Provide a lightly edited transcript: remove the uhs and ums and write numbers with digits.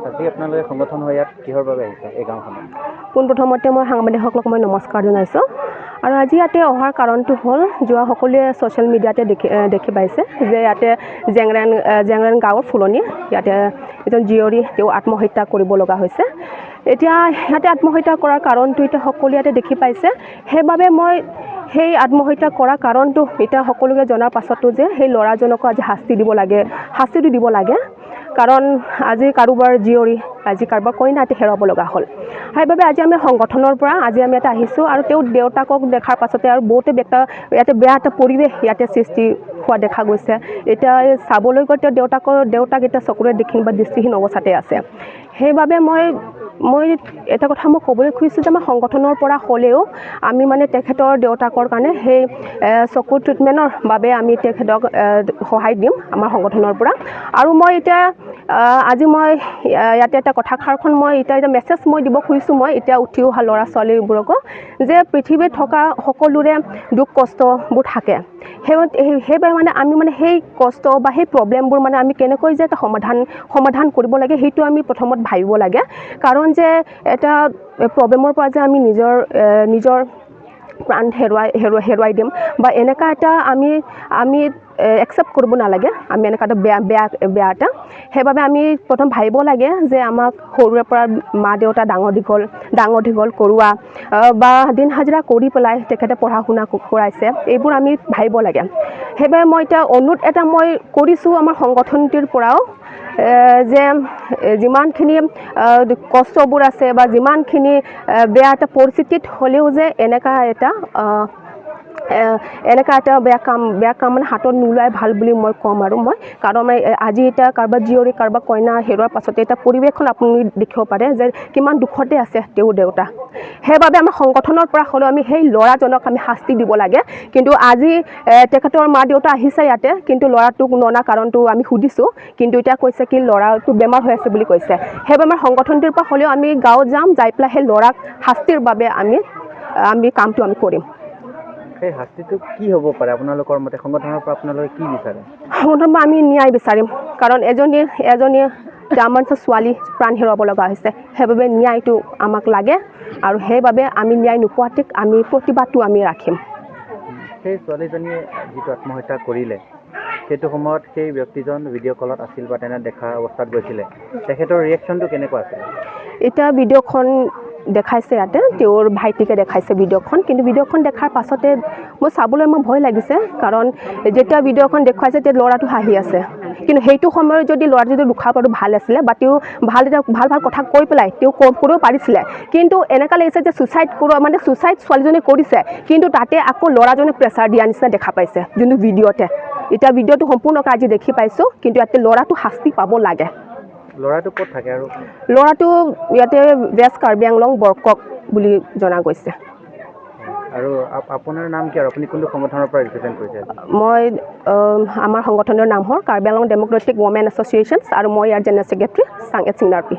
আজি আপোনালোকে সংগঠন হৈ ইয়াত কিহৰ বাবে আহিছে এই গাঁওখনত? পোনপ্ৰথমতে মই সাংবাদিকসকলক মই নমস্কাৰ জনাইছোঁ। আৰু আজি ইয়াতে অহাৰ কাৰণটো হ'ল, যোৱা সকলোৱে ছ'চিয়েল মিডিয়াতে দেখি পাইছে যে ইয়াতে জেংৰেন গাঁৱৰ ফুলনি ইয়াতে এজন জীয়ৰী তেওঁ আত্মহত্যা কৰিব লগা হৈছে। এতিয়া ইয়াতে আত্মহত্যা কৰাৰ কাৰণটো এতিয়া সকলোৱে ইয়াতে দেখি পাইছে। সেইবাবে মই সেই আত্মহত্যা কৰা কাৰণটো এতিয়া সকলোকে জনাৰ পাছতো যে সেই ল'ৰাজনকো আজি শাস্তি দিব লাগে, শাস্তিটো দিব লাগে। কাৰণ আজি কাৰোবাৰ জীয়ৰী, আজি কাৰোবাৰ কইনা এতিয়া হেৰুৱাব লগা হ'ল। সেইবাবে আজি আমি সংগঠনৰ পৰা আজি আমি ইয়াতে আহিছোঁ। আৰু তেওঁ দেউতাকক দেখাৰ পাছতে আৰু বহুতে ইয়াতে বেয়া এটা পৰিৱেশ ইয়াতে সৃষ্টি হোৱা দেখা গৈছে। এতিয়া চাবলৈ গৈ তেওঁ দেউতাক এতিয়া চকুৰে দেখিন বা দৃষ্টিহীন অৱস্থাতে আছে। সেইবাবে মই মই এটা কথা মই ক'বলৈ খুজিছোঁ যে আমাৰ সংগঠনৰ পৰা হ'লেও আমি মানে তেখেতৰ দেউতাকৰ কাৰণে সেই চকু ট্ৰিটমেণ্টৰ বাবে আমি তেখেতক সহায় দিম আমাৰ সংগঠনৰ পৰা। আৰু মই এতিয়া আজি মই ইয়াতে এটা কথাষাৰখন মই এতিয়া এটা মেছেজ মই দিব খুজিছোঁ, মই এতিয়া উঠি অহা ল'ৰা ছোৱালীবোৰকো যে পৃথিৱীত থকা সকলোৰে দুখ কষ্টবোৰ থাকে। সেইবাবে মানে আমি মানে সেই কষ্ট বা সেই প্ৰব্লেমবোৰ মানে আমি কেনেকৈ যে এটা সমাধান কৰিব লাগে সেইটো আমি প্ৰথমত ভাবিব লাগে। কাৰণ যে এটা প্ৰব্লেমৰ পৰা যে আমি নিজৰ প্ৰাণ হেৰুৱাই দিম বা এনেকুৱা এটা আমি আমি একচেপ্ট কৰিব নালাগে। আমি এনেকুৱা এটা বেয়া বেয়া বেয়া এটা সেইবাবে আমি প্ৰথম ভাবিব লাগে যে আমাক সৰুৰে পৰা মা দেউতা ডাঙৰ দীঘল কৰোৱা বা দিন হাজিৰা কৰি পেলাই তেখেতে পঢ়া শুনা কৰাইছে, এইবোৰ আমি ভাবিব লাগে। সেইবাবে মই এতিয়া অনুৰোধ এটা মই কৰিছোঁ আমাৰ সংগঠনটিৰ পৰাও যে যিমানখিনি কষ্টবোৰ আছে বা যিমানখিনি বেয়া এটা পৰিস্থিতিত হ'লেও যে এনেকুৱা এটা বেয়া কাম মানে হাতত নোলোৱাই ভাল বুলি মই ক'ম। আৰু মই কাৰণ মই আজি এতিয়া কাৰোবাৰ জীয়ৰী কাৰোবাৰ কইনা হেৰুৱাৰ পাছতে এতিয়া পৰিৱেশখন আপুনি দেখিব পাৰে যে কিমান দুখতে আছে তেওঁৰ দেউতা। সেইবাবে আমাৰ সংগঠনৰ পৰা হ'লেও আমি সেই ল'ৰাজনক আমি শাস্তি দিব লাগে। কিন্তু আজি তেখেতৰ মা দেউতা আহিছে ইয়াতে, কিন্তু ল'ৰাটোক ননা কাৰণটো আমি সুধিছোঁ, কিন্তু এতিয়া কৈছে কি ল'ৰাটো বেমাৰ হৈ আছে বুলি কৈছে। সেইবাবে আমাৰ সংগঠনটোৰ পৰা হ'লেও আমি গাঁৱত যাম, যাই পেলাই সেই ল'ৰাক শাস্তিৰ বাবে আমি কামটো আমি কৰিম। সেই শাস্তিটো কি হ'ব পাৰে আপোনালোকৰ মতে? সংগঠনৰ পৰা আপোনালোকে কি বিচাৰে? সংগঠনৰ পৰা আমি ন্যায় বিচাৰিম। কাৰণ এজনী আমাৰ ছোৱালী প্ৰাণ হেৰুৱাব লগা হৈছে, সেইবাবে ন্যায়টো আমাক লাগে। আৰু সেইবাবে আমি ন্যায় নোপোৱাতে আমি প্ৰতিবাদটো আমি ৰাখিম। সেই ছোৱালীজনীয়ে যিটো আত্মহত্যা কৰিলে সেইটো সময়ত সেই ব্যক্তিজন ভিডিঅ' কলত আছিল বা তেনে দেখা অৱস্থাত গৈছিলে, তেখেতৰ ৰিয়েকশ্যনটো কেনেকুৱা আছিল? এতিয়া ভিডিঅ'খন দেখাইছে ইয়াতে, তেওঁৰ ভাইটিকে দেখাইছে ভিডিঅ'খন। কিন্তু ভিডিঅ'খন দেখাৰ পাছতে মই চাবলৈ মোৰ ভয় লাগিছে। কাৰণ যেতিয়া ভিডিঅ'খন দেখুৱাইছে তেতিয়া ল'ৰাটো হাঁহি আছে, কিন্তু সেইটো সময়ত যদি ল'ৰাটো যদি দুখা পোৱাটো ভাল আছিলে বা তেওঁ ভাল এটা ভাল ভাল কথা কৈ পেলাই তেওঁ কৰিব পাৰিছিলে। কিন্তু এনেকুৱা লাগিছে যে ছুইচাইড কৰোৱা মানে ছুইচাইড ছোৱালীজনী কৰিছে, কিন্তু তাতে আকৌ ল'ৰাজনে প্ৰেছাৰ দিয়া নিচিনা দেখা পাইছে যোনটো ভিডিঅ'তে। এতিয়া ভিডিঅ'টো সম্পূৰ্ণকৈ আজি দেখি পাইছোঁ, কিন্তু ইয়াতে ল'ৰাটো শাস্তি পাব লাগে। ল'ৰাটো ক'ত থাকে? আৰু ল'ৰাটো ইয়াতে ৱেষ্ট কাৰ্বি আংলং বৰকক বুলি জনা গৈছে। আৰু আপোনাৰ নাম কি আৰু আপুনি কোনটো সংগঠনৰ পৰা ৰিপ্ৰেজেণ্ট কৰিছে? মই আমাৰ সংগঠনৰ নাম হ'ল Karbi Anglong democratic women associations আৰু মই ইয়াৰ জেনেৰেল ছেক্ৰেটাৰী চাংগেট সিংনাৰপি।